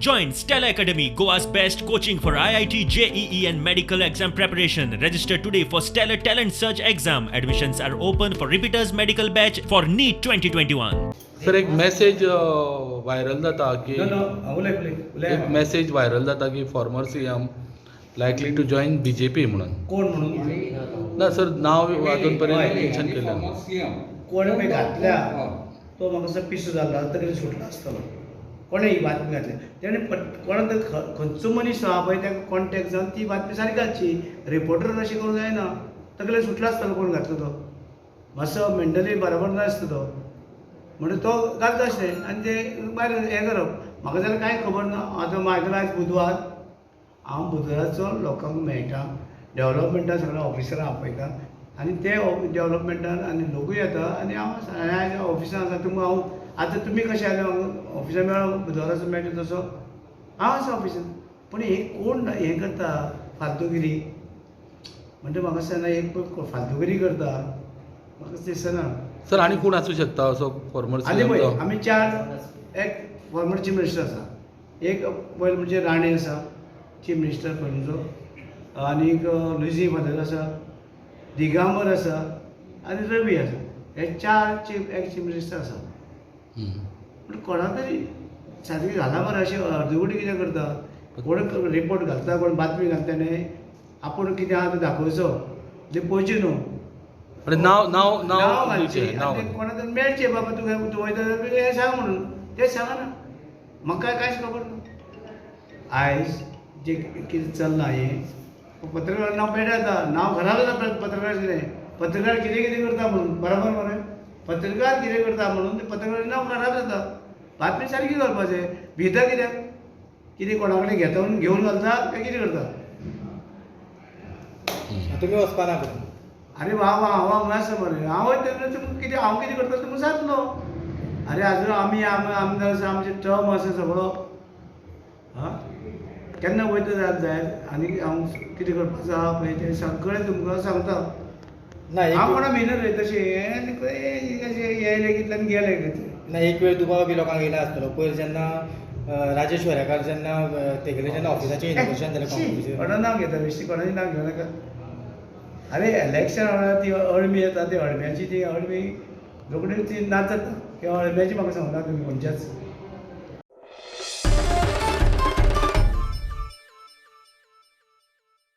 Join Stellar Academy, Goa's best coaching for IIT, JEE and medical exam preparation. Register today for Stellar Talent Search exam. Admissions are open for repeaters medical batch for NEET 2021. Sir एक message viral जाता की no no उलय उलय उलय एक message viral जाता की former CM likely to join BJP म्हणून. कोण म्हणून? ना सर, नाव अजून पर्यंत मेन्शन केलें ना. कोणे पळय घातल्या तो म्हाका दिसता पिसो जाल्लो तकली सुटला आसतलो. कोणें ही बातमी घातल्या तेणें कोणा तरी खंयचो मनीस आहा पळय ताका कॉन्टेक्ट जावन ती बातमी सारकी घालची. रिपोर्टर अशें करूंक जायना. तकले सुटला आसतलो कोण घातलो तो, मातसो मेंटली बरोबर नासता तो, म्हणून तो घालता आसलें आनी ते भायर हें करप. म्हाका जाल्यार कांय खबर ना. आतां म्हाका आयज बुधवार, हांव बुधवाराचो लोकांक मेळटा, डेवलपमेंटान सगळ्या ऑफिसरां आपयता आनी ते डेवलपमेंटान आनी लोकूय येता आनी हांव आयज ऑफिसान आसा. तुमकां हांव आतां तुमी कशें आयले ऑफिसान मेळ्ळो, बुधवाराचो मेळटा तसो हांव आसा ऑफिसान. पूण हे कोण हें करता फालतूगिरी म्हणजे म्हाका दिसना एक फालतूगिरी करता, म्हाका दिसना. सर आनी कोण आसूं शकता असो फॉर्मर आनी पळय सीएम? आमी चार, एक फॉर्मर चीफ मिनिस्टर आसा, एक पयलो म्हणजे राणे आसा चीफ मिनिस्टर पयलींचो, आनीक लुईझी फादर आसा, दिगांबर आसा आनी रवी आसा. हे चार चीफ एक्स चीफ मिनिस्टर आसा. पूण कोणा तरी सारकी घाला मरे, अशें अर्दकुटी कितें करता? कोण रिपोर्ट घालता, कोण बातमी घालता न्ही, आपूण कितें आहा तें दाखोवचो, तें पळोवचें न्हू. म्हणजे नाव नाव नाव नाव घालचें दिवचें नाव आनी कोणा तरी मेळचें, बाबा तूं तूं वयता जाल्यार हें सांग म्हणून, तें सांगना. म्हाका कांयच खबर ना. आयज जें कितें चल्लां हें पत्रकार नांव पेड्यार जाता, नांव खराब जाता पत्रकार. कितें पत्रकार कितें कितें करता म्हणून बरोबर मरे, पत्रकार कितें करता म्हणून ते पत्रकार नांव खराब जाता. बातमी सारकी घालपाचें. भिता कित्याक कितें कोणा कडेन घेता म्हणून घेवन घालता काय कितें करता? तुमी वचपा ना? अरे वा वा, हांव हांगा आसा मरे. हांव वयता तेन्ना तुमकां कितें हांव कितें करता तुमकां जातलो. अरे आजून आमी आमदार आसा, आमचे टर्म आसा सगळो. आं केन्ना वयता जाल्यार जाय आनी हांव कितें करपाचो आहा पळय तें सगळें तुमकां सांगता. ना हांव एक कोणा भिना रे तशें हें अशें येयलें कितल्यान गेलें कितें ना एक वेळ दुबाव बी लोकांक येयला आसतलो. पयर जेन्ना राजेश वेरेंकार जेन्ना तेगेले जेन्ना ऑफिसाचें इनॉग्रेशन जालें काँग्रेसीचें, कोणा नांव घेता बेश्टी, कोणाचें नांव घेवं नाका. अरे इलेक्शन वेळार ती अळमी येता, ती अळम्याची ती अळमी रोखडी ती नाच जाता. किंवा अळम्याची म्हाका सांगना तुमी खंयच्याच.